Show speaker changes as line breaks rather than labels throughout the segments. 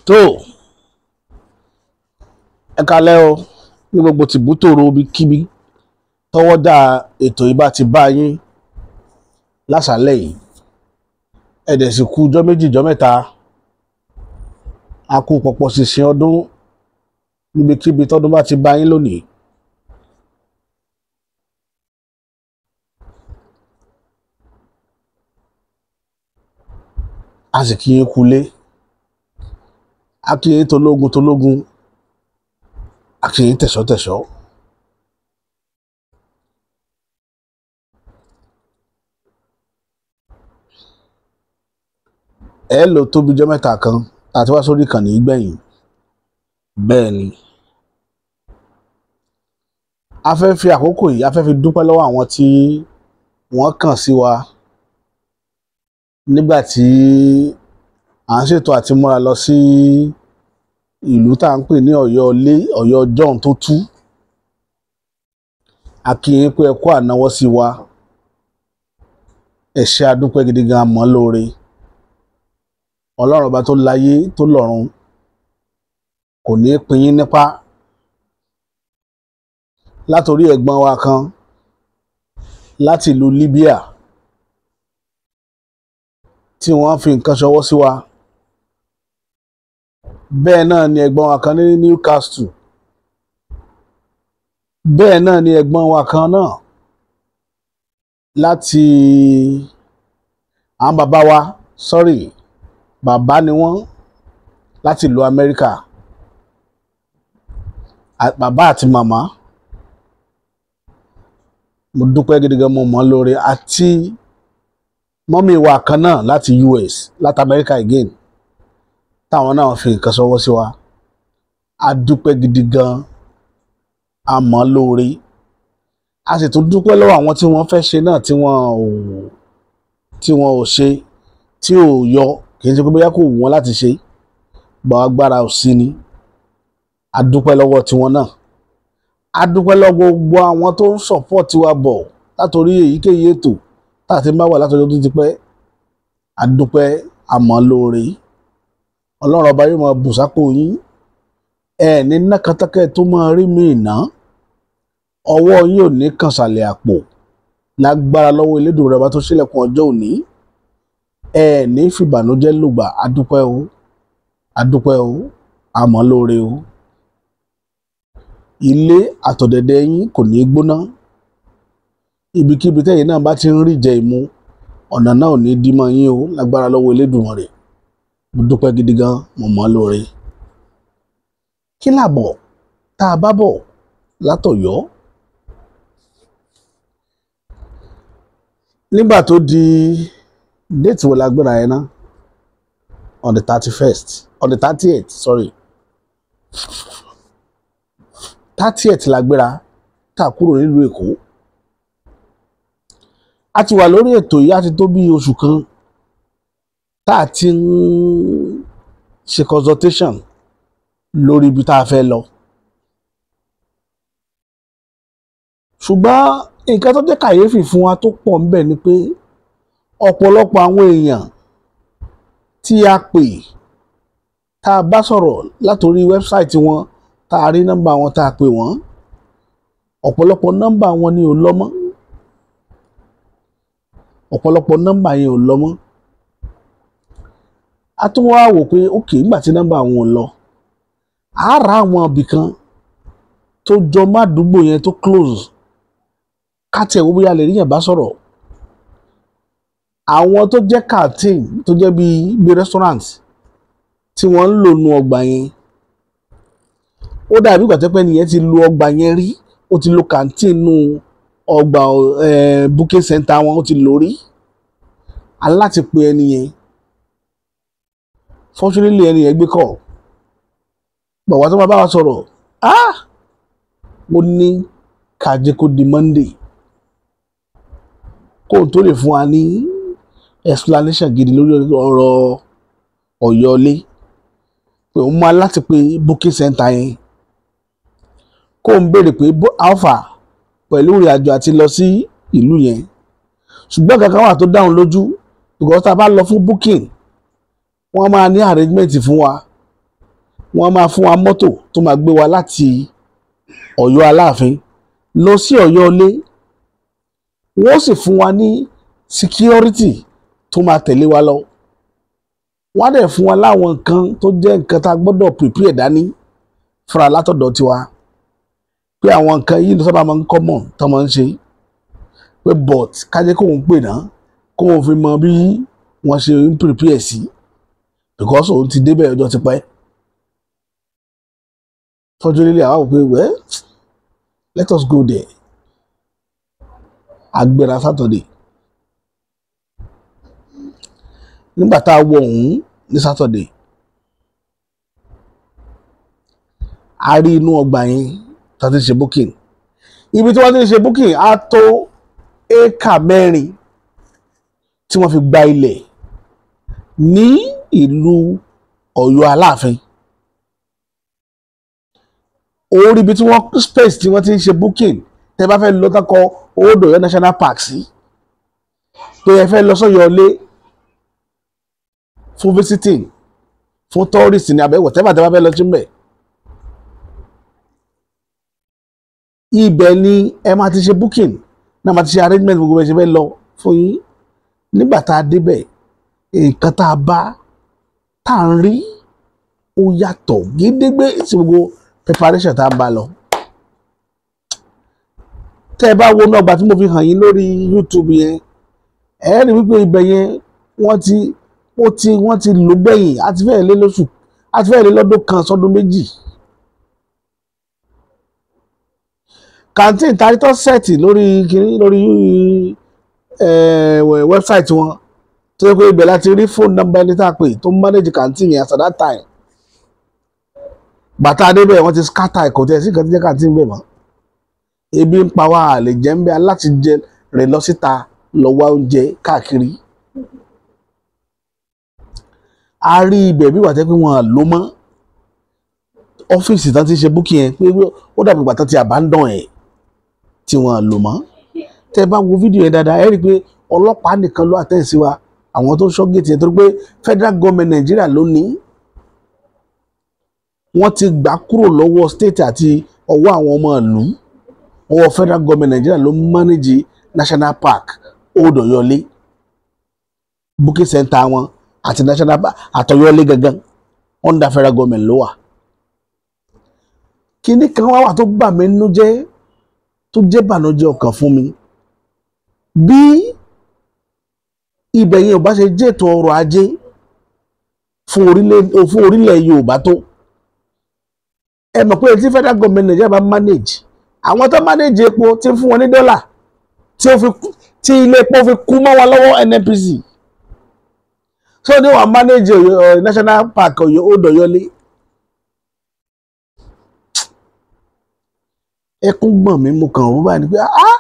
Tó ẹ kalẹ́ o, ní gbogbo tìbútòrò ibikíbi tọwọ́dà ètò yìí bá ti bá yín lásàálẹ̀ yìí, ẹ dẹ̀ sì kú ọjọ́ méjì ọjọ́ mẹ́ta, a kú pọ̀pọ̀ ṣìnṣìn ọdún níbikíbi tọ́dún bá ti bá yín lónìí. A sì kí yín kulé, a kí yín tológun tológun, a kí yín tẹ̀ṣọ́tẹ̀ṣọ́. Ẹ lò tóbi ọjọ́ mẹ́ta kan àti wá sórí ìkànnì gbẹ̀yìn. Bẹ́ẹ̀ ni, a fẹ́ fi àkókò yìí, a fẹ́ fi dúpẹ́ lọ́wọ́ àwọn tí wọ́n kàn sí wa nígbà tí à ń ṣètò àti múra lọ sí ìlú tá à ń pè ní Ọ̀yọ́ ilé, Ọ̀yọ́ John tó tú. A kí yín pé ẹ kú ànáwọ́ sí wa, ẹ ṣé, a dúpẹ́ gidi gan, mọ́ lóore. Ọlọ́run ọba tó láyé tó lọ́run kò ní í pín yín nípa. Látòrí ẹ̀gbọ́n wa kan láti ìlú Libya tí wọ́n fi nǹkan ṣọwọ́ sí wa, bẹ́ẹ̀ náà ni ẹ̀gbọ́n wa kan ní Newcastle, bẹ́ẹ̀ náà ni ẹ̀gbọ́n wa kan náà láti àwọn bàbá wa, sorry, bàbá ni wọ́n láti ìlú Amẹ́ríkà, bàbá àti màmá. Mo dúpẹ́ gidi gan, mo mọ̀ lóore. Àti mọ́mí wa kan náà láti US, láti Amẹ́ríkà again, táwọn náà fi nǹkan ṣọwọ́ sí wa. A dúpẹ́ gidi gan, a mọ̀ lóore. A sì tún dúpẹ́ lọ́wọ́ àwọn tí wọ́n fẹ́ ṣe náà tí wọ́n ò ṣe, tí ò yọ, kì í ṣe pé bóyá kò wù wọ́n láti ṣe, gbọ́ agbára ò sí ni. A dúpẹ́ lọ́wọ́ tiwọn náà. A dúpẹ́ lọ́wọ́ gbogbo àwọn tó ń sọ̀pọ̀tì wa bọ̀ látòrí èyíkéyìí ètò tá a ti ń bá wà látọjọ́ tó ti pẹ́. A dúpẹ́, a mọ̀ lóore. Ọlọ́run ọba yóò máa bù sápò yín. Ẹ ní nákàtàkẹ́ tó máa rí mi ìná. Ọwọ́ yín ò ní kàn sàlẹ̀ àpò. Lágbára lọ́wọ́ Elédùmarè ọba tó ṣílẹ̀kùn ọjọ́ òní. Ẹ ní fìbànújẹ́ lùgbà. A dúpẹ́ o, a dúpẹ́ o, a mọ̀ lóore o. Ilé àtọ̀dẹ̀dẹ̀ yín kò ní gbóná. Ibikíbi tẹ́yin náà bá ti ń rí jẹ ìmu, ọ̀nà náà ò ní dí mọ́ yín o. Lágbára lọ́wọ́ Elédùmarè. Mo dúpẹ́ gidi gan, mo mọ̀ lóore. Kí làbọ̀ tá a bá bọ̀ látọ̀yọ́? Nígbà tó di déètì wo la gbéra yẹn ná? On the 31st, on the 30th, sorry, 30th la gbéra tá a kúrò nílùú Èkó. A ti wà lórí ètò yìí, a ti tó bí oṣù kan tá a ti ń ṣe consultation lórí ibi tá a fẹ́ lọ. Ṣùgbọ́n nǹkan tó jẹ́ kàyéfì fún wa tó pọ̀ ńbẹ̀ ni pé ọ̀pọ̀lọpọ̀ àwọn èèyàn tí a pè, tá a bá sọ̀rọ̀ látòrí wẹ́bsáìtì wọn, tá a rí nọ́mbà wọn, tá a pè wọ́n, ọ̀pọ̀lọpọ̀ nọ́mbà wọn ni ò lọ mọ́. Ọ̀pọ̀lọpọ̀ nọ́mbà yẹn ò lọ mọ́. A tún wá wò pé ókè, nígbà tí nọ́mbà wọn ò lọ, a ra àwọn ibì kan tó jọ má àdúgbò yẹn tó close, ká tiẹ̀ wo bóyá lè rí yẹn bá sọ̀rọ̀. Àwọn tó jẹ́ canteen, tó jẹ́ bíi restaurant tí wọ́n ń lò nu ọgbà yẹn, ó dàbí ìgbà tó pẹ́ nìyẹn ti lo ọgbà yẹn rí, ó ti lo canteen nu ọgbà booking center wọn, ó ti lò rí. Aláti pe ẹni yẹn. Fortunately ẹni yẹn gbé call. Bàbá tó máa bá wa sọ̀rọ̀, ó ní ká jẹ́ kó di Monday kó tó lè fún wa ní explanation gidi lórí ọ̀rọ̀ Ọ̀yọ́ ilé. Pé òun máa láti pe booking center yẹn kó ń béèrè pé alpha pẹ̀lú ìrìn àjò àti lọ sí ìlú yẹn. Ṣùgbọ́n kankan wà tó dáhùn lójú, because tá a bá lọ fún booking, wọ́n máa ní arrangement fún wa. Wọ́n máa fún wa mọ́tò tó máa gbé wa láti Ọ̀yọ́ Aláàfin lọ sí Ọ̀yọ́ ilé. Wọ́n sì fún wa ní security tó máa tẹ̀lé wa lọ. Wọ́n á dẹ̀ fún wa láwọn nǹkan tó jẹ́ nǹkan tá a gbọ́dọ̀ prepare dání fúnra látọ̀dọ̀ tiwa, pé àwọn nǹkan yìí ló sábà máa ń common tó máa ń ṣe, pé but kájẹ́ kóun pè náà kóun fi mọ bí wọ́n ṣe ń prepare sí, because òun ti débẹ̀ ọjọ́ ti pẹ́. Fortunately, àwa wò pé, well, let us go there. A gbéra Saturday. Nígbà tá a wọ òun ní Saturday, a rí inú ọgbà yẹn tá a ti ṣe booking. Ibi tí wọ́n ti ṣe booking á tó éékà 4 tí wọ́n fi gba ilẹ̀ ní ìlú Ọ̀yọ́ Aláàfin. Orí ibi tí wọ́n space tí wọ́n ti ń ṣe booking, tẹ́ bá fẹ́ lọ tọkọ Old Ọ̀yọ́ National Park sí, pé ẹ fẹ́ lọ sọ́yọ́ ilé fún visiting, fún tourist ní abẹ́ whatever tẹ́ bá fẹ́ lọ sí mbẹ̀, ibẹ̀ ni ẹ máa ti ṣe booking náà, máa ti ṣe arrangement gbogbo ẹ ṣe fẹ́ lọ fún yín. Nígbà tá a débẹ̀, nǹkan tá a bá tá a ń rí ó yàtọ̀ gédégbé sí gbogbo preparation tá a bá lọ. Tẹ́ ẹ bá wo náà gbà tí mo fi hàn yín lórí YouTube yẹn, ẹ rí wípé ibẹ̀ yẹn wọ́n ti lò gbẹ̀yìn, àti fẹ́ẹ̀ lé lóṣù, àti fẹ́ẹ̀ lé lọ́dún kan sọ́dún 2. Canteen tàrítọ́ set lórí kìíní lórí website wọn, tó yẹ pé ibẹ̀ láti rí phone number ẹni tá a pè tó ń manage canteen yẹn as at that time. Bàtà débẹ̀, wọ́n ti scatter ẹ̀kọ́ tẹ̀ sí nǹkan tí jẹ́ canteen bẹ̀ mọ́. Ebi ń pa wá, àlè jẹ́ ń bẹ́ aláti jẹ rìn lọ síta lọ wá oúnjẹ káàkiri. A rí ibẹ̀ bí wà tẹ́ pé wọ́n lò mọ́. Ọ́fíìsì tán ti ṣe booking yẹn, pé ó dàbí ìgbà tán ti abandon ẹ̀ tí wọ́n lò mọ́. Tẹ́ bá wo fídíò yẹn dáadáa, ẹ rí i pé ọlọ́pàá nìkan ló attend sí wa, àwọn tó ń ṣọ́ gate yẹn, torí pé federal government Nàìjíríà ló ní. Wọ́n ti gbà kúrò lọ́wọ́ state àti ọwọ́ àwọn ọmọ ìlú. Ọwọ́ federal government Nàìjíríà ló manage National Park Old Ọ̀yọ́lé, booking center wọn àti national park àtọ̀yọ́lé gangan, under federal government ló wà. Kinní kan wá wà tó bà mí nínú jẹ́, tó jẹ́ bànújẹ́ ọkàn fún mi. Bí ibẹ̀ yẹn ò bá ṣe jẹ́ ètò ọrọ̀ ajé fún orílẹ̀ Yorùbá tó, ẹ mọ̀ pé tí federal government Nàìjíríà bá manage, àwọn tó manage epo tí ń fún wọn ní dọ́là tí ó fi tí ilé epo fi kú mọ́ wọn lọ́wọ́, NNPC, so ní wọ́n manage National Park Ọ̀yọ́, Old Ọ̀yọ́lé. Ẹkún gbọ̀n mi, mo kàn rú báyìí ni pé, ah,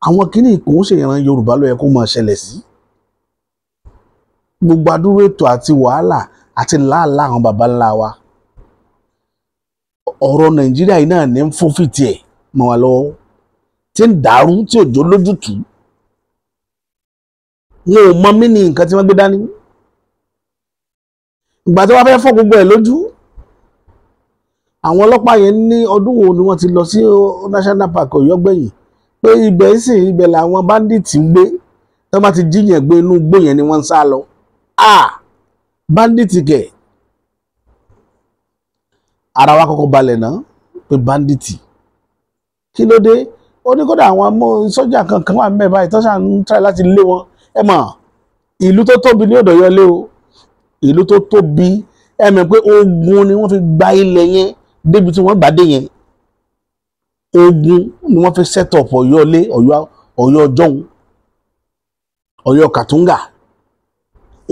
àwọn kìíní kò ń ṣèyàn Yorùbá ló yẹ kó máa ṣẹlẹ̀ sí. Gbogbo adúrú ètò àti wàhálà àti làálàá àwọn baba ńlá wa, ọ̀rọ̀ Nàìjíríà yìí náà ní ń fún fìtì ẹ̀ mọ́ wa lọ́wọ́, tí ń dàrú, tí òjò lójútùú. Wọn ò mọ mí ní nǹkan tí wọ́n gbé dání. Ìgbà tí wọ́n fẹ́ fọ́ gbogbo ẹ̀ lójú, àwọn ọlọ́pàá yẹn ní ọdún wo ni wọ́n ti lọ sí National Park Ọ̀yọ́ gbẹ̀yìn, pé ibẹ̀ sì ibẹ̀ làwọn bandits ń gbé, tí wọ́n bá ti jíyàn gbé, inú igbó yẹn ni wọ́n ń sá lọ. Ah, bandits kẹ̀! Ara wa kọ́kọ́ balẹ̀ náà pé bandits, kí ló dé? Ó ní kódà àwọn ọmọ sọ́jà kankan wà mẹ́ẹ̀ báyìí tó ṣà ń try láti lé wọn. Ẹ mọ̀ ìlú tó tóbi ní Ọ̀dọ̀ Ọ̀yọ́lé o, ìlú tó tóbi. Ẹ mọ̀ pé ogun ni wọ́n fi gba ilẹ̀ yẹn débi tí wọ́n gbà dé yẹn. Ogun ni wọ́n fi set up Ọ̀yọ́lé, Ọ̀yọ́, Ọ̀yọ́ ọjọ́un, Ọ̀yọ́ Kàtúngà.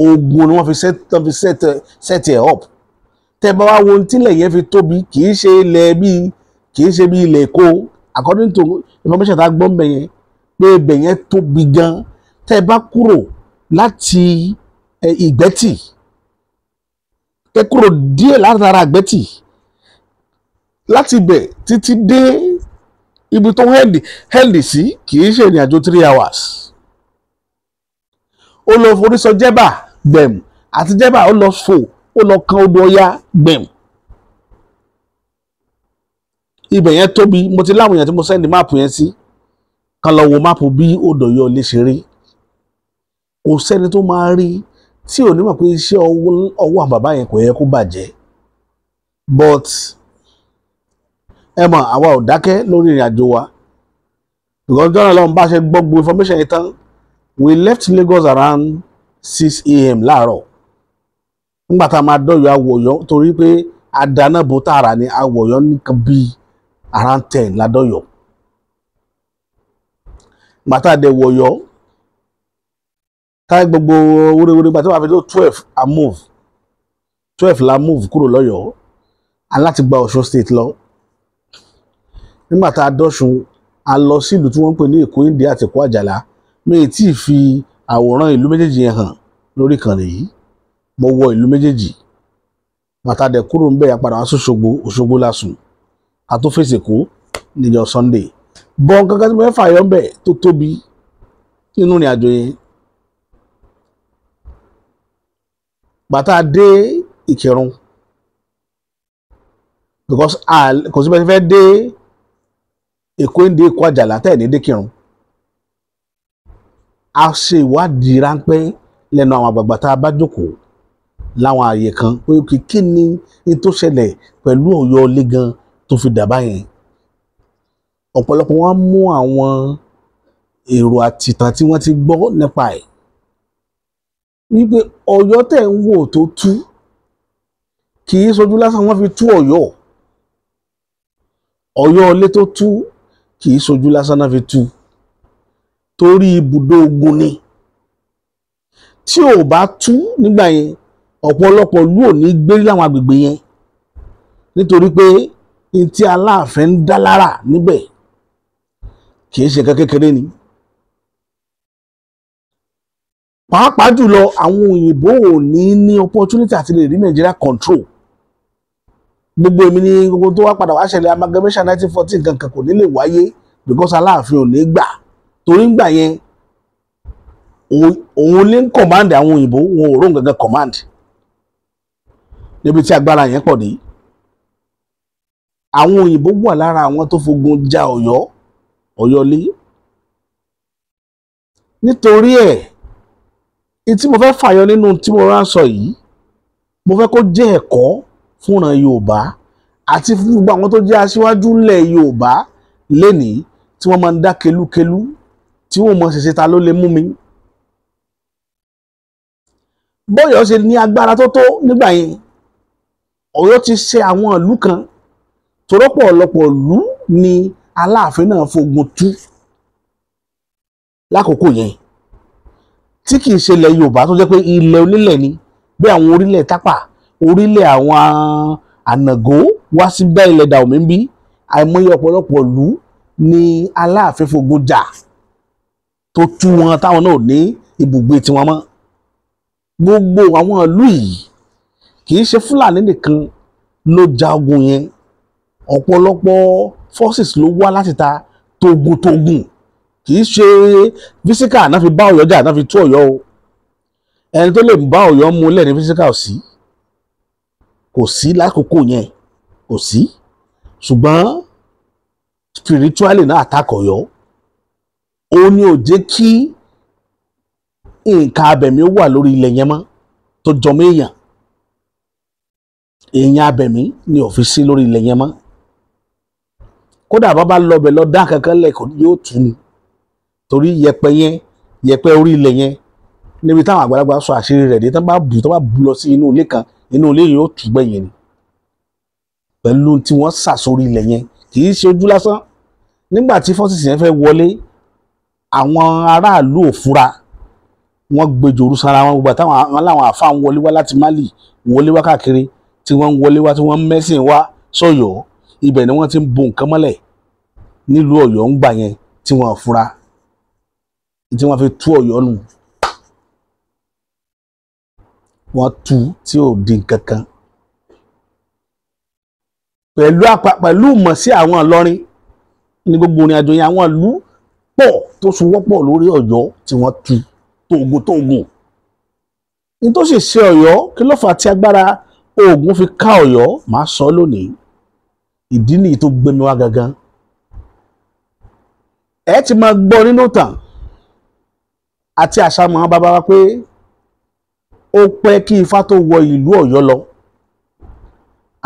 Ogun ni wọ́n fi set ẹ̀ up. Tẹ́ bá wá wo ohun tílẹ̀ yẹn fi tóbi, kì í ṣe ilẹ̀ bíi, kì í ṣe bí ilẹ̀ Èkó. According to information tá a gbọ́ mbẹ̀ yẹn, pé ibẹ̀ yẹn tóbi gan. Tẹ́ bá kúrò láti Ìgbẹ́tì, kẹ́ kúrò díẹ̀ látara Ìgbẹ́tì, láti ibẹ̀ títí dé ibi tó end sí, kì í ṣe ìrìn àjò 3 hours. Ó lọ forí sọ Jẹ́bà gbẹ̀m, àti Jẹ́bà ó lọ fò, ó lọ kan odò Ọya gbẹ̀m. Ibẹ̀ yẹn tóbi. Mo ti láwọn èèyàn tí mo send map yẹn sí kan lọ wo map bí odò Ọ̀yọ́ lè ṣe rí. Kò sẹ́ni tó máa rí tí ò ní mọ̀ pé iṣẹ́ ọwọ́ àwọn bàbá yẹn kò yẹ kó bàjẹ́. But ẹ mọ̀, àwa ò dákẹ́ lórí ìrìn àjò wa, because jọ́nà lọ́run bá ṣe gbọ́ gbogbo information yẹn tán, we left Lagos around 6 a.m. láàárọ̀. Nígbà tá a máa dọ́yọ̀, àwọ̀yọ́, torí pé àdánábò tààrà ni àwọ̀yọ́ nìkan, bíi around 10 ládọ́yọ̀. Nígbà tá a dẹ̀ wọ̀yọ́ táyà gbogbo wúrewúre, gbà tí wàá fi tó 12, a move. 12 la move kúrò lọ́yọ̀ọ́, a láti gba Ọ̀ṣun State lọ. Nígbà tá a dọ́ṣun, a lọ sí ìlú tí wọ́n ń pè ní Èkó Ìndí àti Èkó Àjàlá. Mi ì tí ì fi àwòrán ìlú méjèèjì yẹn hàn lórí ìkànnì yìí. Mo wọ ìlú méjèèjì. Bàtà dẹ̀ kúrò ń bẹ̀, padà wá sóṣogbo. Òṣogbo la sùn, a tó fèsì Èkó níjọ́ Sunday. Bọ́n kankan tí mo fẹ́ fàyọ́ ń bẹ̀ tó tóbi nínú ìrìn àjò yẹn, bàtà dé Ìkìrun, because kò sí bẹ́ẹ̀ fẹ́ dé Èkó Ìndí, Èkó Àjàlá tẹ̀ ní dé Kìrun. A ṣe ìwádìí ráńpẹ́ lẹ́nu àwọn àgbààgbà tá a bá jókòó láwọn ààyè kan pé kí kí ni ní tó ṣẹlẹ̀ pẹ̀lú Ọ̀yọ́ ilé gan tó fi dà báyẹn. Ọ̀pọ̀lọpọ̀ wọn mú àwọn èrò àtìtàn tí wọ́n ti gbọ́ nípa ẹ̀ wípé Ọ̀yọ́ tẹ̀ ń wò tó tú, kì í sojú lásán wọ́n fi tú Ọ̀yọ́. Ọ̀yọ́ ilé tó tú, kì í sojú lásán náà fi tú, torí ibùdó ogun ni. Tí ò bá tú nígbà yẹn, ọ̀pọ̀lọpọ̀ ìlú ò ní gbé láwọn agbègbè yẹn, nítorí pé ní tí Aláàfin ń dá lára níbẹ̀ kì í ṣe nǹkan kékeré ni. Pàápàá jùlọ, àwọn òyìnbó ò ní ní opportunity àti lè rí Nàìjíríà control. Gbogbo èmi ní gbogbo tó wá padà wá ṣẹlẹ̀, amalgamation 1914 kankan kò ní lè wáyé, because Aláàfin ò ní gbà, torí ń gbà yẹn òun ní command àwọn òyìnbó, wọn ò róhùn gangan command níbi tí agbára yẹn pọ̀ dé. Àwọn òyìnbó wà lára àwọn tó fogun ja Ọ̀yọ́, Ọ̀yọ́ lé. Nítorí ẹ̀ tí mo fẹ́ fàyọ nínú tí mo rán sọ yìí, mo fẹ́ kó jẹ́ ẹ̀kọ́ fúnra Yorùbá àti fún gbogbo àwọn tó jẹ́ aṣíwájú ńlẹ̀ Yorùbá lénìí tí wọ́n máa ń dá kelúkelú, tí wọ́n mọ̀ ṣẹ̀ṣẹ̀ ta ló lè mú mi. Bọ́yọ̀ ṣe ní agbára tó tó nígbà yẹn, Ọ̀yọ́ ti ṣe àwọn ìlú kan torọ́pọ̀ ọ̀lọpọ̀ ìlú ni Aláàfin náà fogun tú lákòókò yẹn, tí kì í ṣe ilẹ̀ Yorùbá, tó jẹ́ pé ilẹ̀ onílẹ̀ ni, bí àwọn orílẹ̀ Tápà, orílẹ̀ àwọn Ànàgó wá sí bẹ́ẹ̀, ilẹ̀ Dàòmí ń bí. Àìmọye ọ̀pọ̀lọpọ̀ ìlú ni Aláàfin fogun jà tó tú wọn, táwọn náà ní ibùgbé tiwọn mọ́. Gbogbo àwọn ìlú yìí, kì í ṣe Fúlàní nìkan ló ja ogun yẹn. Ọ̀pọ̀lọpọ̀ forces ló wá láti ta togun-togun. Kì í ṣe physical náà fi bá Ọ̀yọ́ jà náà fi tú Ọ̀yọ́ o. Ẹni tó lè bá Ọ̀yọ́ múlẹ̀ ní physical sí kò sí lákòókò yẹn, kò sí. Ṣùgbọ́n spiritually náà attack Ọ̀yọ́. Ó ní ò jẹ́ kí nǹkan abẹ̀mí wà lórí ilẹ̀ yẹn mọ́ tó jọmọ́ èèyàn. Èèyàn abẹ̀mí ni ò fi sí lórí ilẹ̀ yẹn mọ́. Kódà bá bá lọbẹ̀ lọ dá kankan lẹ̀ yóò tú ni, torí yẹ̀pẹ̀ yẹn, yẹ̀pẹ̀ orí ilẹ̀ yẹn, níbi táwọn àgbàlagbà sọ àṣírí rẹ̀ dé, tán bá bù lọ sí inú ilé kan, inú ilé yìí ó tú gbẹ̀yìn ni, pẹ̀lú tí wọ́n sà sórí ilẹ̀ yẹn. Kì í ṣe ojú lásán. Nígbà tí forces yẹn fẹ́ wọlé, àwọn aráàlú ò fura, wọ́n gbẹjọ sára wọn. Gbogbo àtàwọn àwọn làwọn àfa ń wọlé wá láti Mali, wọlé wá káàkiri, tí wọ́n ń wọlé wá, tí wọ́n ń mẹ́sìn wá sọ̀yọ́, ibẹ̀ ni wọ́n ti ń bo nǹkan mọ́lẹ̀ nílùú Ọ̀yọ́ ń gbà yẹn tí wọ́n fura, tí wọ́n fi tú Ọ̀yọ́ nù. Wọ́n tú tí ò di nǹkan kan pẹ̀lú àpá pẹ̀lú mọ̀ sí àwọn Ìlọrin ní gbogbo ìrìn àjò yẹn. Àwọn ìlú pọ̀ tó sowọ́pọ̀ lórí Ọ̀yọ́ tí wọ́n tú tóògùn tóògùn. Ní tó sì ṣe Ọ̀yọ́, kí ló fà á tí agbára oògùn fi ká Ọ̀yọ́, máa sọ lónìí. Ìdí nìyí tó gbé mi wá gangan. Ẹ ti máa gbọ́ nínú ìtàn àti àṣà mọ́ bàbá wa pé ó pẹ́ kí Ifá tó wọ ìlú Ọ̀yọ́ lọ.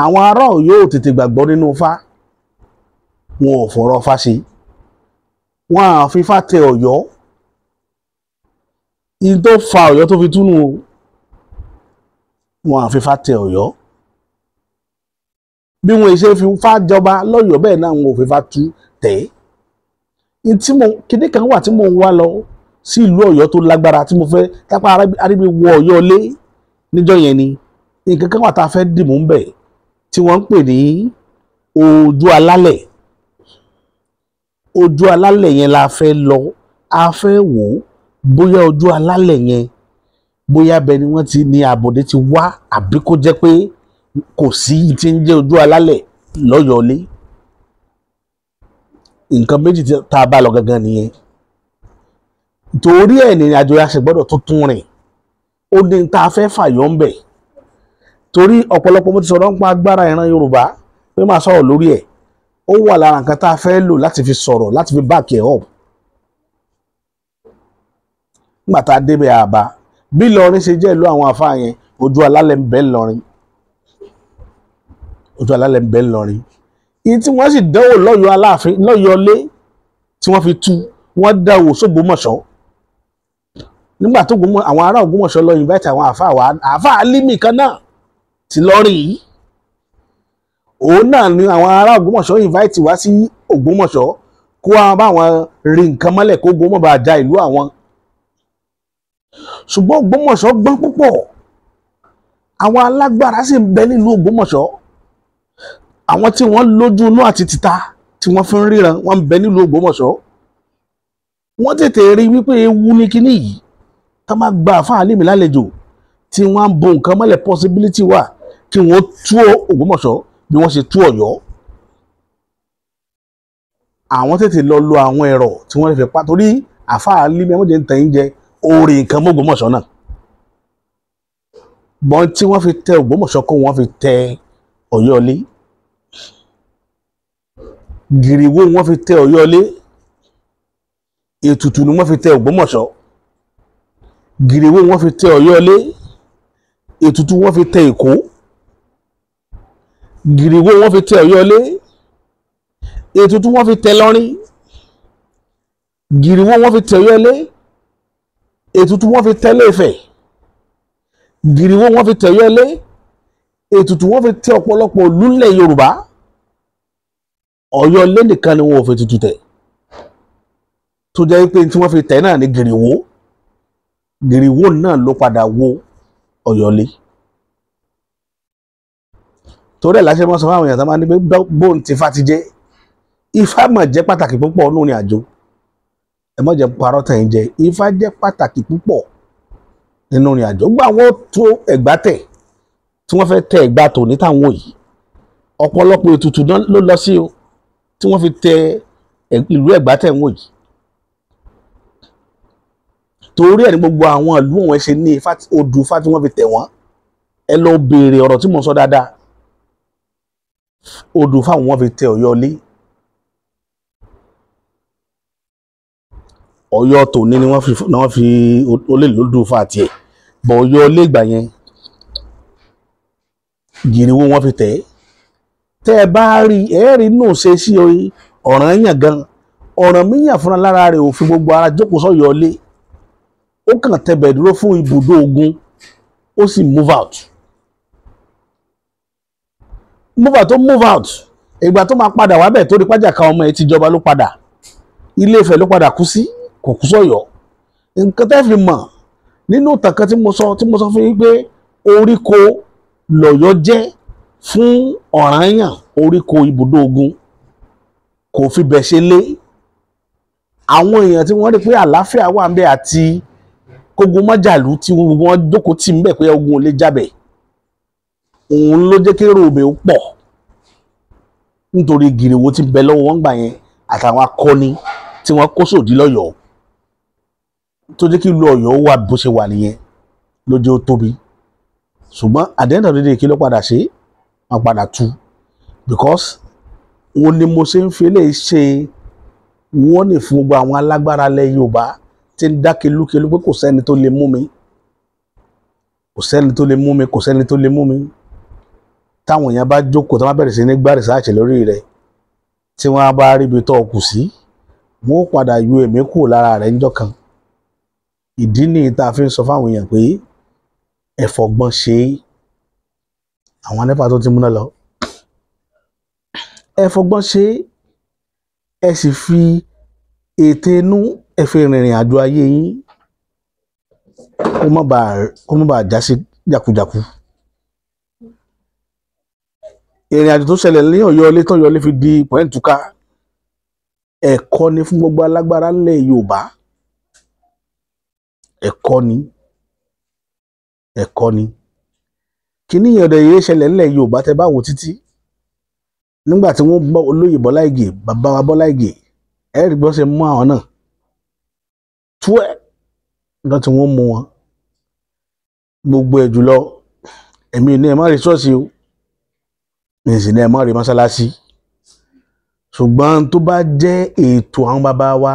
Àwọn ará Ọ̀yọ́ ò tètè gbàgbọ́ nínú Ifá, wọn ò fọ̀rọ̀ Ifá ṣe, wọn à fi Ifá tẹ Ọ̀yọ́. Ìyí tó fa Ọ̀yọ́ tó fi túnú o, wọn à fi Ifá tẹ Ọ̀yọ́. Bí wọn ṣe fi Ifá jọba lọ́yọ̀ọ́ bẹ́ẹ̀ náà wọn ò fi Ifá tú tẹ̀. Tí mo kíní kan wà tí mo ń wá lọ sí ìlú Ọ̀yọ́ tó lágbára tí mo fẹ́ tápá arábí wọ Ọ̀yọ́ lé níjọ́ yẹn ni nǹkan kan wà tá a fẹ́ dìmú ń bẹ̀ tí wọ́n ń pè ní ojú alálẹ̀. Ojú alálẹ̀ yẹn la fẹ́ lọ, a fẹ́ wò ó bóyá ojú alálẹ̀ yẹn bóyá bẹ́ẹ̀ ni wọ́n ti ní àbọ̀dé ti wá, àbí kó jẹ́ pé kò sí tí ń jẹ́ ojú alálẹ̀ lọ́yọ̀ọ́lé. Nǹkan méjì tá a bá lọ gangan nìyẹn. Torí ẹ̀ ní àjò yà ṣe gbọ́dọ̀ tuntun rìn. Ó ní tá a fẹ́ fàyọ̀ ń bẹ̀. Torí ọ̀pọ̀lọpọ̀ mo ti sọ̀rọ̀ nípa agbára ìran Yorùbá pé máa sọ̀rọ̀ lórí ẹ̀. Ó wà lára nǹkan tá a fẹ́ lò láti fi sọ̀rọ̀, láti fi back ẹ̀ up. Nígbà tá a débẹ̀ àbá bí Ìlọrin ṣe jẹ́ ìlú àwọn àfáà yẹn, ojú alálẹ̀ ń bẹ Ìlọrin. Ojú alálẹ̀ ń bẹ Ìlọrin. Ìyí tí wọ́n sì dánwò lọ́yọ̀ọ́ Aláàfin lọ́yọ̀ọ́ lé tí wọ́n fi tú, wọ́n dánwò sógbómọ̀ṣọ́. Nígbà tó àwọn ará Ògbómọ̀ṣọ́ lọ invite àwọn àfáà wa, àfáà Álímì kan náà ti lọ́rìn yìí. Òun náà ni àwọn ará Ògbómọ̀ṣọ́ invite wá sí Ògbómọ̀ṣọ́ kó wọn bá wọn rí nǹkan mọ́lẹ̀ kó gbómọ̀ bá ja ìlú àwọn. Ṣùgbọ́n Ògbómọ̀ṣọ́ gbọ́n púpọ̀. Àwọn alágbára sì ń bẹ nílùú Ògbómọ̀ṣọ́. Àwọn tí wọ́n lójú inú àti tìta tí wọ́n fi ń ríran wọ́n ń bẹ nílùú Ògbómọ̀ṣọ́. Wọ́n tètè rí wípé ewu ní kíní yìí tá máa gba àfáà Álímì lálejò tí wọ́n á bo nǹkan mọ́lẹ̀, possibility wà kí wọ́n tú Ògbómọ̀ṣọ́ bí wọ́n ṣe tú Ọ̀yọ́. Àwọn tètè lọ lo àwọn ẹ̀rọ tí wọ́n fi pa, torí àfáà Álímì ẹ̀mọ́jẹ̀ ń tẹ̀yìn jẹ orí nǹkan mọ́ Ògbómọ̀ṣọ́ náà. Bọ́n tí wọ́n fi tẹ Ògbómọ̀ṣọ́ kó wọ́n fi tẹ Ọ̀yọ́ lé. Gìrìwó wọ́n fi tẹ Ọ̀yọ́ lé. Ètùtù ni wọ́n fi tẹ Ògbómọ̀ṣọ́. Gìrìwó wọ́n fi tẹ Ọ̀yọ́ lé. Ètùtù wọ́n fi tẹ Èkó. Gìrìwó wọ́n fi tẹ Ọ̀yọ́ lé. Ètùtù wọ́n fi tẹ Lọ́rin. Gìrìwó wọ́n fi tẹ Ọ̀yọ́ lé. Ètùtù wọ́n fi tẹ Ilé-Ifẹ̀. Gìrìwó wọ́n fi tẹ Ọ̀yọ́ lé. Ètùtù wọ́n fi tẹ ọ̀pọ̀lọpọ̀ ìlú nílẹ̀ Yorùbá. Ọ̀yọ́ lé nìkan ni wọn ò fi ètùtù tẹ̀, tó jẹ́ pé tí wọ́n fi tẹ̀ náà ní gìrìwó. Gìrìwó náà ló padà wó Ọ̀yọ́ lé. Torí ẹ̀ láṣẹ mọ́ sọ fáwọn èèyàn tó máa ní pé bóun ti Ifá ti jẹ́. Ifá mọ̀ jẹ́ pàtàkì púpọ̀ nínú ìrìn àjò. Ẹ má jẹ́ parọ́ tẹ̀yìn jẹ. Ifá jẹ́ pàtàkì púpọ̀ nínú ìrìn àjò. Gbogbo àwọn tó Ẹ̀gbá tẹ̀ tí wọ́n fẹ́ tẹ Ẹ̀gbá tò ní táwọn yìí, ọ̀pọ̀lọpọ̀ ètùtù ló lọ sí o tí wọ́n fi tẹ ìlú Ẹ̀gbá tẹ̀ ń wò yìí. Torí ẹ̀ ní gbogbo àwọn ìlú wọn ṣe ní odù Ifá tí wọ́n fi tẹ̀ wọ́n. Ẹ lọ béèrè ọ̀rọ̀ tí mo sọ dáadáa. Odù Ifá wọn fi tẹ Ọ̀yọ́ lé. Ọ̀yọ́ tòní ni wọ́n fi olè lódù Ifá tiẹ̀. Bọ̀ Ọ̀yọ́ lé ìgbà yẹn gìrìwó wọ́n fi tẹ̀. Tẹ́ ẹ bá rí ẹ rí nù ṣe sí Ọ̀rànyàn gan. Ọ̀rànmíyàn fúnra lára rẹ̀ ò fi gbogbo ara jókòó sọ́yọ́ lé. Ó kàn tẹbẹ̀ dúró fún ibùdó ogun, ó sì move out. Move out tó move out. Ìgbà tó máa padà wábẹ̀ tó rí pàjáká ọmọ ẹ̀ ti jọba ló padà. Ilé Ifẹ̀ ló padà kú sí, kò kú sọ́yọ́. Nǹkan tẹ́ fi mọ̀ nínú ìtàn kan tí mo sọ fún yín pé oríko lọ̀yọ́ jẹ́ fún Ọ̀rànyàn, oríko ibùdó ogun, kò fi bẹ̀ ṣe lé. Àwọn èèyàn tí wọ́n rí pé àlàáfíà wà ń bẹ àti kógun mọ́jàlú tí wọ́n jókòó tì ń bẹ̀ pé ogun ò lè jábẹ̀, òun ló jẹ́ kí èrò ibẹ̀ ó pọ̀ nítorí gìrìwó tí ń bẹ lọ́wọ́ wọn gbà yẹn àtàwọn akọni tí wọ́n kó sòdí lọ́yọ̀ọ́, tó jẹ́ kí ìlú Ọ̀yọ́ wà bó ṣe wà nìyẹn ló jẹ́ ó tóbi. Ṣùgbọ́n at the end of the day kí ló padà ṣe? Wọ́n padà tú, because Òun ni mo ṣe ń fi eléyìí ṣe wọ́n ní fún gbogbo àwọn alágbára ilẹ̀ Yorùbá tí ń dá kelúkelú pé kò sẹ́ni tó lè mú mi, kò sẹ́ni tó lè mú mi, kò sẹ́ni tó lè mú mi. Táwọn èèyàn bá jókòó, tó bá bẹ̀rẹ̀ sí ní gbá rìsáàṣì lórí rẹ̀, tí wọ́n bá rí ibi tó kù sí, wọ́n ó padà yọ èmi kúrò lára rẹ̀ níjọ́ kan. Ìdí nìyí tá a fi ń sọ fáwọn èèyàn pé ẹ fọgbọ́n ṣe é. Àwọn NEPA tó ti múná lọ, ẹ fọgbọ́n ṣe é, ẹ sì fi ète inú ẹ fi rìnrìn àjò ayé yín, kó má bàa já sí jákujàku. Ìrìn àjò tó ṣẹlẹ̀ ní Ọ̀yọ́ ilé tọ́yọ́ ilé fi di pọ̀ẹ́ǹtùká, ẹ̀kọ́ ni fún gbogbo alágbára ńlẹ̀ Yorùbá. Ẹ̀kọ́ ni, ẹ̀kọ́ ni. Kíní yẹn ọ̀dẹ̀ yìí ṣẹlẹ̀ ńlẹ̀ Yorùbá. Tẹ bá wò títí nígbà tí wọ́n gbọ́ olóyè Bọ́lá Ìgè, bàbá wa Bọ́lá Ìgè, ẹ̀rí gbọ́ ṣe mú àwọn náà tú ẹ̀ nígbà tí wọ́n mú wọn gbogbo ẹ̀ jùlọ. Èmi ní ẹ má rí ṣọ́ọ̀ṣì o, ní sì ní ẹ má rí mọ́ṣáláṣí, ṣùgbọ́n tó bá jẹ́ ètò àwọn bàbá wa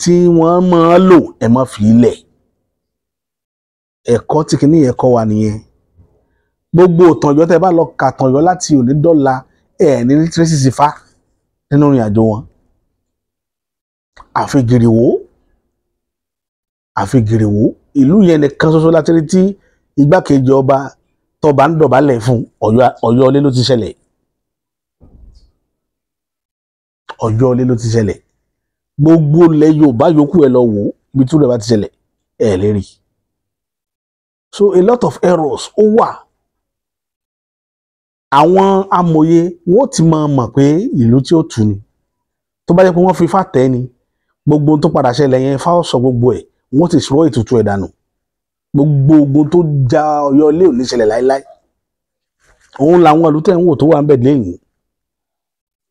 tí wọ́n máa lò, ẹ má fi ilẹ̀. Ẹ̀kọ́ tí kìíní yẹn kọ́ wa nìyẹn. Gbogbo ìtàn Ọ̀yọ́, tẹ́ bá lọ kà tàn Ọ̀yọ́ láti òní dọ́là, ẹ̀ ní traces Ifá nínú ìrìn àjò wọn, àfi gìrìwó, àfi gìrìwó. Ìlú yẹn nìkan ṣoṣo láti rí tí igbákejì ọba tọba ń dọ̀bálẹ̀ fún. Ọ̀yọ́, Ọ̀yọ́ ilé ló ti ṣẹlẹ̀. Ọ̀yọ́ ilé ló ti ṣẹlẹ̀. Gbogbo ilẹ̀ Yorùbá yòókù, ẹ lọ wò ó, ibi tí ó bá ti ṣẹlẹ̀, ẹ lè rí. So a lot of errors ó wà. Àwọn amòye wọ́n ti máa mọ̀ pé ìlú tí ó tù ní, tó bá jẹ́ pé wọ́n fi ifá tẹ́ ni, gbogbo ohun tó padà ṣẹlẹ̀ yẹn, ifá ó sọ gbogbo ẹ̀, wọ́n ti sọ ètùtù ẹ̀ dànù. Gbogbo ogun tó ja Ọ̀yọ́ ilé ò ní ṣẹlẹ̀ láéláé. Òun làwọn ìlú tẹ̀ ń wò tó wà ń bẹ̀ lẹ́yìn.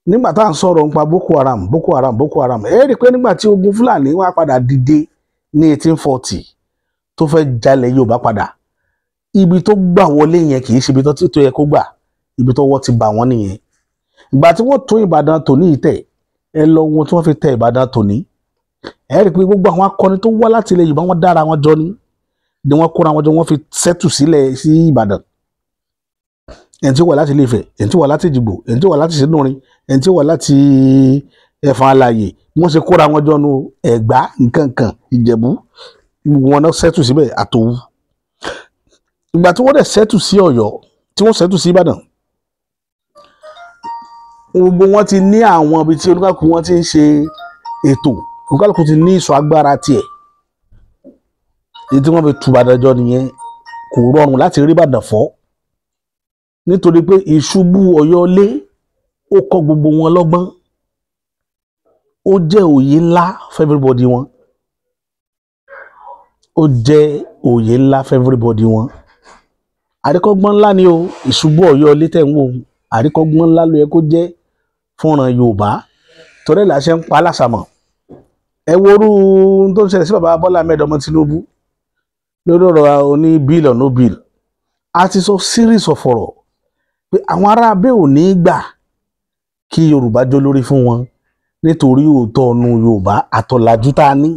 Nígbà tá à ń sọ̀rọ̀ nípa Boko Haram, Boko Haram, Boko Haram, ẹ rí i pé nígbà tí ogun Fúlàní wá padà dìde ní 1840 tó fẹ́ jalè Yorùbá padà, ibi tó gbà wọlé yẹn kì í ṣe ibi tó yẹ kó gbà. Ibi tó wọ́ ti bà wọ́n nìyẹn. Ìgbà tí wọ́n tún Ìbàdàn tòní yìí tẹ̀, ẹ lọ wo tí wọ́n fi tẹ Ìbàdàn tòní, ẹ rí i pé gbogbo àwọn akọni tó wá láti ilẹ̀ Yorùbá, wọ́n dára wọn jọ ní wọ́n kóra wọn jọ, wọ́n fi sẹ́tù sílẹ̀ sí Ìbàdàn. Ẹni tí ó wà láti Ilé Ifẹ̀, ẹni tí ó wà láti Èjìgbò, ẹni tí ó wà láti Sínúrin, ẹni tí ó wà láti Ẹ̀fọ̀n Alàyè, wọ́n ṣe kóra wọn jọ nu Ẹ̀gbá, nǹkankan, Ìjẹ̀bú, gbogbo wọn náà sẹ́tù síbẹ̀ àtòwú. Ìgbà tí wọ́n dẹ̀ sẹ́tù sí Ọ̀yọ́, tí wọ́n sẹ́tù sí Ìbàdàn, gbogbo wọn ti ní àwọn ibi tí olúkálùkù wọn ti ń ṣe ètò, olúkálùkù ti ní ìsọ̀ agbára tiẹ̀. Èyí tí wọ́n fi tù Ìbàdàn jọ nìyẹn. Kò rọrùn láti rí Ìbàdàn fọ́, nítorí pé ìṣubú Ọ̀yọ́ lé ó kọ́ gbogbo wọn lọ́gbọ́n, ó jẹ́ òye ńlá for everybody wọn, ó jẹ́ òye ńlá for everybody wọn. Àríkọ́gbọ́n ńlá ni o, ìṣubú Ọ̀yọ́ ilé tẹ̀ ń wò. Àríkọ́gbọ́n ńlá ló yẹ kó jẹ́ fúnran Yorùbá, torí ẹ̀ là ṣe ń pa lásàmọ̀. Ẹ wo orú ohun tó ń ṣẹlẹ̀ sí bàbá Bọ́lá Ahmed ọmọ Tinubu lórí ọ̀rọ̀ oní bill or no bill. A ti sọ series of ọ̀rọ̀ pé àwọn ará abẹ́ ò ní gbà kí Yorùbá jó lórí fún wọn, nítorí òótọ́ ọ̀nù Yorùbá àtọ̀làjú tá a ní.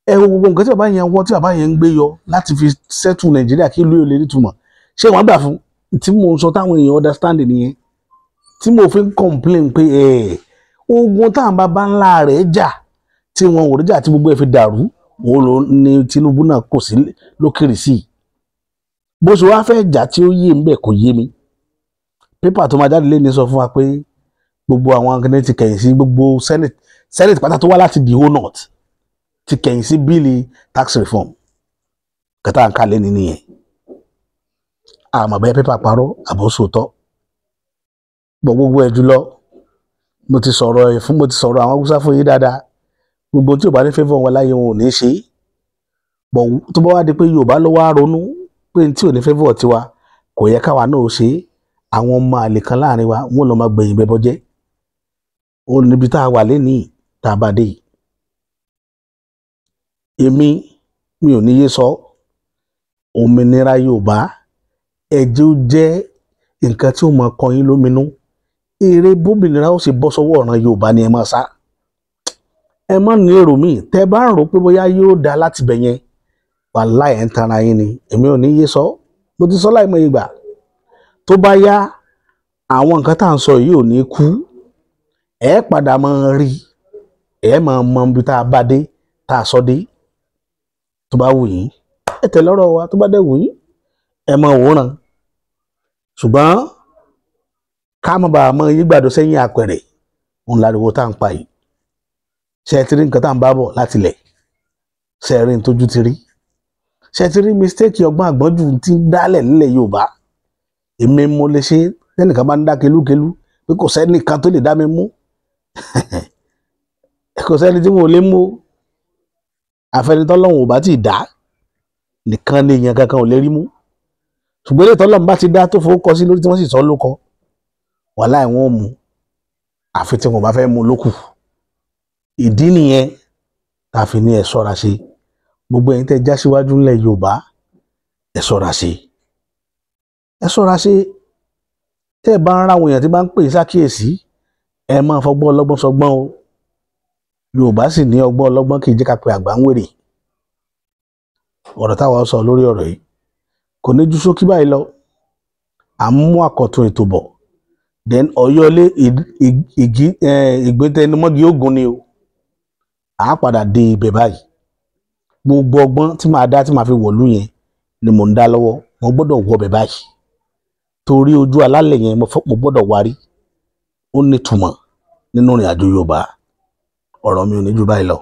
Ẹ wo gbogbo nǹkan tí bàbá yẹn wọ́n, tí bàbá yẹn ń gbé yọ láti fi settle Nàìjíríà kí ìlú yóò lè nítumọ̀. Ṣé wọ́n gbà fún? Tí mò ń sọ táwọn èèyàn understand nìyẹn, tí mo fi ń complain pé ẹ ogun táwọn bàbá ńlá rẹ̀ jà tí wọn ò rí jà, tí gbogbo ẹ̀ fi dàrú, òun ló ní Tinubu náà kò sí lókèrè sí i. Bó ṣe wá fẹ́ jà tí ó yé ń bẹ̀ kò yé mi. Pépà tó máa jáde lé ní sọ fún wa pé gbogbo àwọn akẹ́kẹ́ ti kẹ̀yìn sí, gbogbo senate pátá tó wá láti the whole north ti kẹ̀yìn sí bill tax reform kẹta ń kalẹ̀ ní nìyẹn. Àmọ́ bẹ́ẹ̀ pépà parọ́ àbọ̀sòótọ́ bọ̀ gbogbo ẹ̀ jùlọ, mo ti sọ̀rọ̀ ẹ̀ fún, mo ti sọ̀rọ̀ àwọn Haúsá fún yín dáadáa. Gbogbo tí ò bá ní favour wọn láyé, wọn ò ní ṣe é. Bọ̀ tó bá wá di pé Yorùbá ló wá ronú pé tí ò ní favour tiwa, kò yẹ káwa náà ó ṣe é, àwọn ọmọ àlè kan láàrin wa, wọn lọ máa gbẹ̀yìn bẹ́bọ jẹ́. Ó níbi tá a wà lénìí tá a bá dé yìí. Èmi mi ò ní yé sọ òmìnira Yorùbá, ẹjẹ́ ó jẹ́. Nǹkan tí ó máa kọ yín lóminú, eré bómìnira ó sì bọ́ sọ́wọ́ ọ̀ràn Yorùbá ni ẹ máa sá. Ẹ má ní èrò míì tẹ́ bá ń rò pé bóyá yóò dá láti bẹ̀ yẹn, wàláhì ẹ̀ ń tanra yín ni. Èmi ò ní yé sọ, mo ti sọ láìmọye ìgbà. Tó bá yá, àwọn nǹkan tá à ń sọ yìí ò ní kú, ẹ padà máa rí, ẹ máa mọ ibi tá a bá dé, tá a sọ dé. Tó bá wù yín ẹ tẹ̀lé ọ̀rọ̀ wa, tó bá dẹ̀ wù yín ẹ máa wòran. Ṣùgbọ́n ká má bàa mọ yí gbàdo sẹ́yìn àpẹẹrẹ òun láriwo tá à ń pa yìí. Ṣe é ti rí nǹkan tá à ń bá bọ̀ láti lẹ̀? Ṣe é rí ní tójú ti rí? Ṣe é ti rí mistake ọgbọ́n àgbọ́njù tí ń dálẹ̀ nílẹ̀ Yorùbá? Èmi mo lè ṣe, tẹ́nìkan bá ń dá kelúkelú pé kò sẹ́nìkan tó lè dá mi mú, kò sẹ́ni tí mo lè mú, àfẹnitọ́lọ́hún ò bá ti dá nìkan ni èèyàn kankan ò lè rí mú. Ṣùgbọ́n ilé ìtọ́lọ́hún bá ti dá tó fowó kọ sí lórí tí wọ́n sì sọ lóko, wàhálà wọn ò mú, àfi tí wọn bá fẹ́ mú lókù. Ìdí nìyẹn tá a fi ní ẹ ṣọ́ra ṣe. Gbogbo ẹ̀yin tẹ́ já síwájú ńlẹ̀ Yorùbá, ẹ ṣọ́ra ṣe, ẹ ṣọ́ra ṣe. Tẹ́ ẹ bá ń ráwọn èèyàn tí bá ń pè é sákìyèsí, ẹ máa fọgbọ́n ọlọ́gbọ́n sọgbọ́n o. Yorùbá sì ní ọgbọ́n ọlọ́gbọ́n kì í jẹ́ ká pe àgbà ń wèrè. Ọ̀rọ̀ táwa sọ lórí ọ̀rọ̀ yìí kò ní ju ṣókí báyìí lọ. À ń mú àkọ́tún ètò bọ̀. Then Ọ̀yọ́lé ìgbẹ́tẹnumọ́gi ogun ni o, à á padà dé ibẹ̀ báyìí. Gbogbo ọgbọ́n tí màá dá tí màá fi wọ̀lú yẹn ni mò ń dá lọ́wọ́. Mo gbọ́dọ̀ wọ bẹ̀ báyìí torí ojú alálẹ̀ yẹn mo gbọ́dọ̀ wárí. Ó nítumọ̀ nínú ìrìn àjò Yorùbá. Ọ̀rọ̀ mi ò ní ju báyìí lọ.